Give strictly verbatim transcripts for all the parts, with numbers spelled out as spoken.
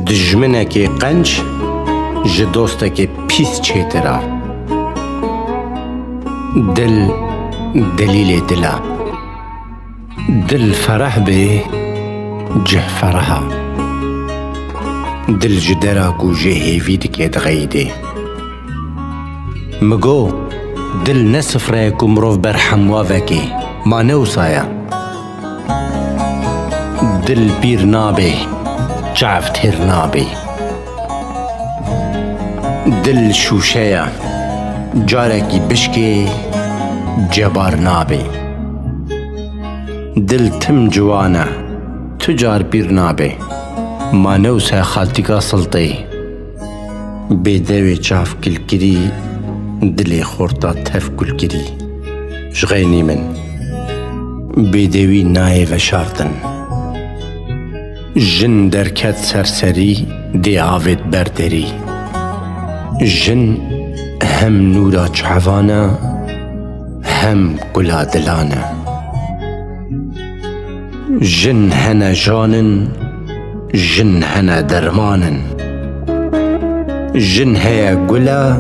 Dijminekê qenc ji dostekê pîs çêtir e. Dil delîlê dil e. Dil fereh bê, cih fereh e. Dil ji dera ku jê hêvî dike dixeyidê. Min got, dil ne sifre ye ku mirov berhem wa veke. Ma ne wisa ye? Dil pîr nabe, çav têr nabe. Dil şûşe ye, carekî bişkê, cebar nabe. Dil tim ciwan e, tu car pîr nabe. Ma ne wisa ye xaltîka siltê? Bê dewê çav kilkirî, dilê xorta tev kulkirî. Ji xeynî min, bêdewî nayê veşartin. Jin derket ser serî, dê avêt ber derî. Jin hem nûra çavan e, hem gula dilan e. Jin hene jan in, jin hene derman in. Jin heye gul e,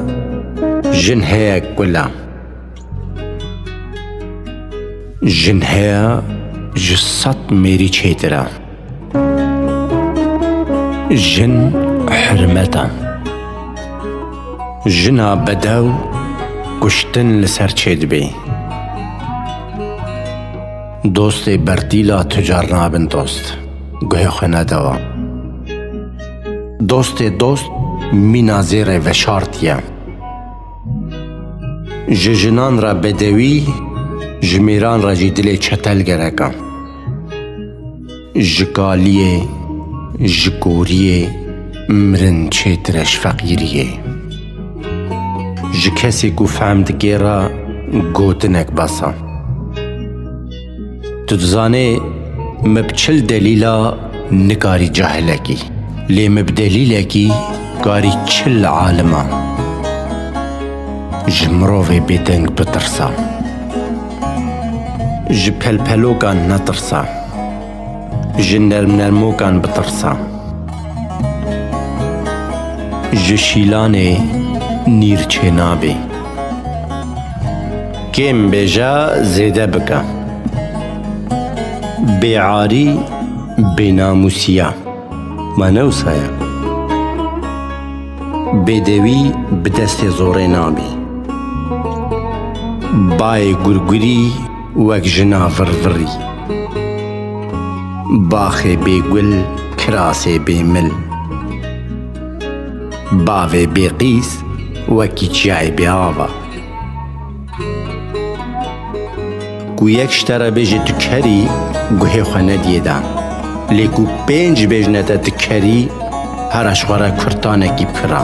jin heye kul e. Jin heye ji sed mêrî çêtir e. Jin hurmet e. Jina bedew kuştin li ser çêdibê. Dostê bertîla tu car nabin dost. Guhê xwe nedewa. Dostê dost mîna zêrê veşartiye. Ji jinan re bedewî, ji mêran re jî dilê çetel gerek e. Ji kaliyê, ji goriyê mirin çêtir e ji feqîriyê. Ji kesê ku fehm dike re gotinek bes e. Tu dizanê, min bi çil delîla nikarî cahilekî, lê min bi delîlekî karî çil alima. Ji mirovê bêdeng bitirsa. Ji pelpelokan netirsa. Ji nermnermokan bitirsa. Ji şîlanê nîr çênabê. Kêm bêje, zêde bike. Bêarî, bênamûsiya. Ma ne wisa ye? Bêdewî bi destê zorê nabî. Bayê gurgurî wek jina virvirî. Baxê bêgul, kirasê bêmil. Bavê bêqîs wekî çiyayê bêava. Ku yek ji te re bêje tu kerî, guhê xwe nediyê de. Lê ku pênc bêjne te tu kerî, here ji xwe re kurtanekî bikira.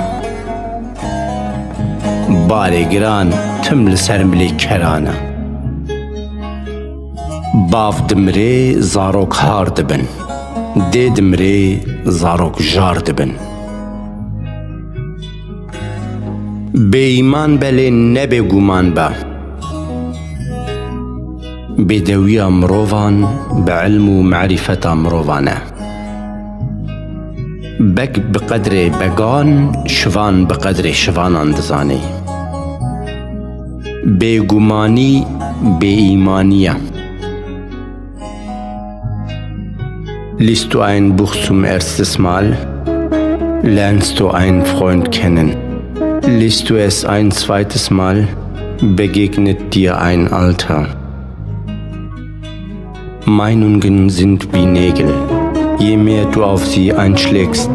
Barê giran tim li ser milê keran e. Bav dimirê, zarok har dibin. Dê dimirê, zarok jar dibin. Bêîman be lê ne bêguman be. Bêdewiya mirovan bi ilm û merîfeta mirovan e. Beg bi qedrê began, şivan bi qedrê şivanan dizanê. Bêgumanî bêîmanî ye. Liest du ein Buch zum ersten Mal, lernst du einen Freund kennen. Liest du es ein zweites Mal, begegnet dir ein Alter. Meinungen sind wie Nägel. Je mehr du auf sie einschlägst,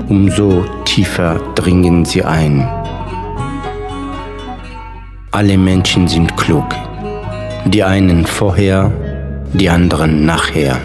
umso tiefer dringen sie ein. Alle Menschen sind klug. Die einen vorher, die anderen nachher.